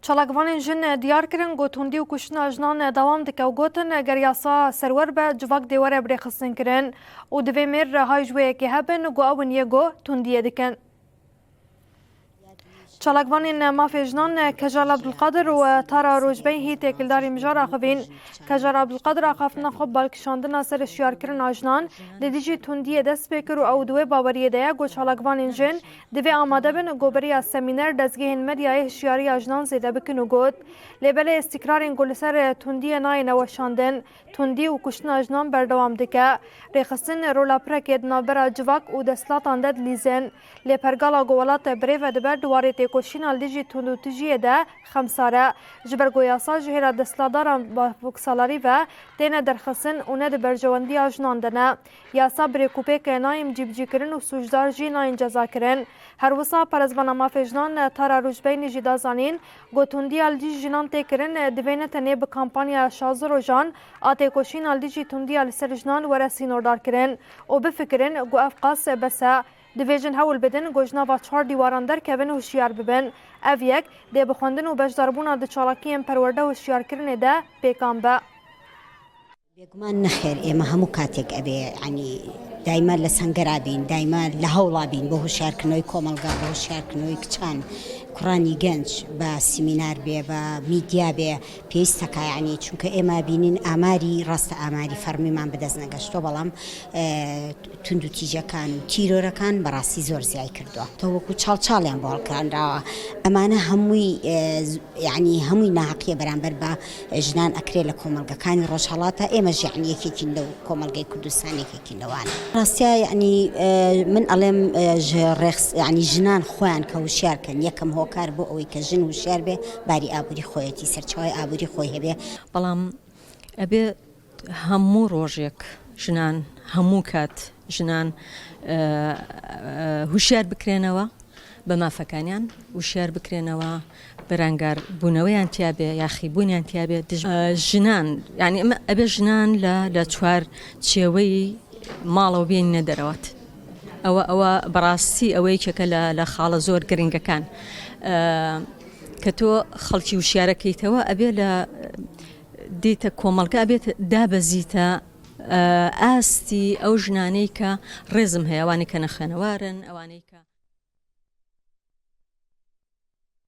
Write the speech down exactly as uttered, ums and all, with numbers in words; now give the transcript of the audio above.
Çalakvanên jin diyar kirin ku tundî û kuştina jinan dewam dike û gotin, ger yasa serwer be, civak dê were birêxistinkirin û divê mêr hay ji wê yekê hebin ku ew in yê ku tundiyê dikin. Çalakvanên mafê jinan Kecal Abdulkadir û Tara Rojbeyhî têkildarî mijara xwe bîn. Kecal Abdulkadir axaftina xwe bi balkişandina ser hişyarkirina jinan li dijî tundiyê dest pê kir û ew di wê baweriyê de ye ku çalakvanên jin divê amade bin ku beriya semîner dezgehên medyayê hişyariya jinan zêde bikin û got, lê belê îstîkrarên ku li ser tundiyê nayêne weşandin, tundî û kuştina jinan berdewam dike. Rêxistin rola pirekê di navbera civak û desthilatan de dilîzin. Lê pergala ku welat birêve dibe di warê têkoşîna li dijî tundûtijiyê de xemsar e. Ji ber ku yasa ji hêla desthilatdaran bavoksalarî ve têne derxistin û ne di berjewendiya jinan de ne. Yasa birêkûpêk nayên cîbicîkirin û sûcdar jî nayên cezakirin. Her wisa parêzvana mafê jinan Tara Rojbeynî jî da zanîn ku tundiya li dijî jinan tê kirin, divê ne tenê bi kampanya şazdeh rojan a têkoşîna li dijî tundiya li ser jinan were sînordarkirin û bifikirin ku ev qas bes e. Divê jin hewl bidin ku ji nava çar dîwaran derkevin û hişyar bibin. Ev yek dê bi xwendin û beşdarbûna di çalakiyên perwerde û hişyarkirinê de pêkan be. بێگومان نەخێر، ئێمە هەموو کاتێک ئەبێ، یعنی، دایما لە سەنگەرا بین، دایما لە هەوڵا بین بۆ هۆشیارکردنەوەی کۆمەڵگا، بۆ هۆشیارکردنەوەی کچان، کوڕانی گەنج، بە سیمینار بێ، بە میدیا بێ، پێویستەکە، یعنی، چونکە ئێمە بینین ئاماری، ڕاستە ئاماری فەرمیمان بەدەست نەگەشتووە، بەڵام، ئێ، توندوتیژەکان و تیرۆرەکان بەڕاستی زۆر زیای کردووە. تۆ وەکو چاڵچاڵیان بۆ هەڵکراندراوە. ئەمانە هەمووی، ئێ، ز-، یعنی هەمووی ناحەقیە بەرامبەر بە ژنان ئەکرێ لە کۆمەڵگەکانی ڕۆژهەڵاتە. ئێمە ژیان یەکێکین لەو کۆمەڵگەی کوردستان، یەکێکین لەوانە. ڕاستە، یعنی، ئێ، من ئەڵێم، ئێ، ژ-، ڕێخس-، یعنی ژنان خۆیان کە وشیار کەن، یەکەم هۆکار بۆ ئەوەی کە ژن وشیار بێ، باری ئابووری خۆیەتی، سەرچاوی ئابووری خۆی هەبێ. بەڵام ئەبێ هەموو ڕۆژێک ژنان، هەموو کات ژنان، ئێ، ئێ، هوشیار بکرێنەوە بە مافەکانیان، هوشیار بکرێنەوە بەرەنگار بوونەوەیان تیابێ، یاخی بوونیان تیابێ دژ-، ئێ، ژنان، یعنی ئەمە ئەبێ ژنان لە، لە چوار چێوەی ماڵەوە بێنینە دەرەوەت. ئەوە، ئەوە بەڕاستی ئەوە یەکێکە لە، لە خاڵە زۆر گرنگەکان. ئێ، کە تۆ خەڵکی وشیارەکەیتەوە، ئەبێ لە دیتە کۆمەڵگە ئەبێت دابەزیتە، ئاستی ئەو ژنانەی کە ڕێزم هەیە، ئەوانەی کە نەخوێنەوارن، ئەوانەی کە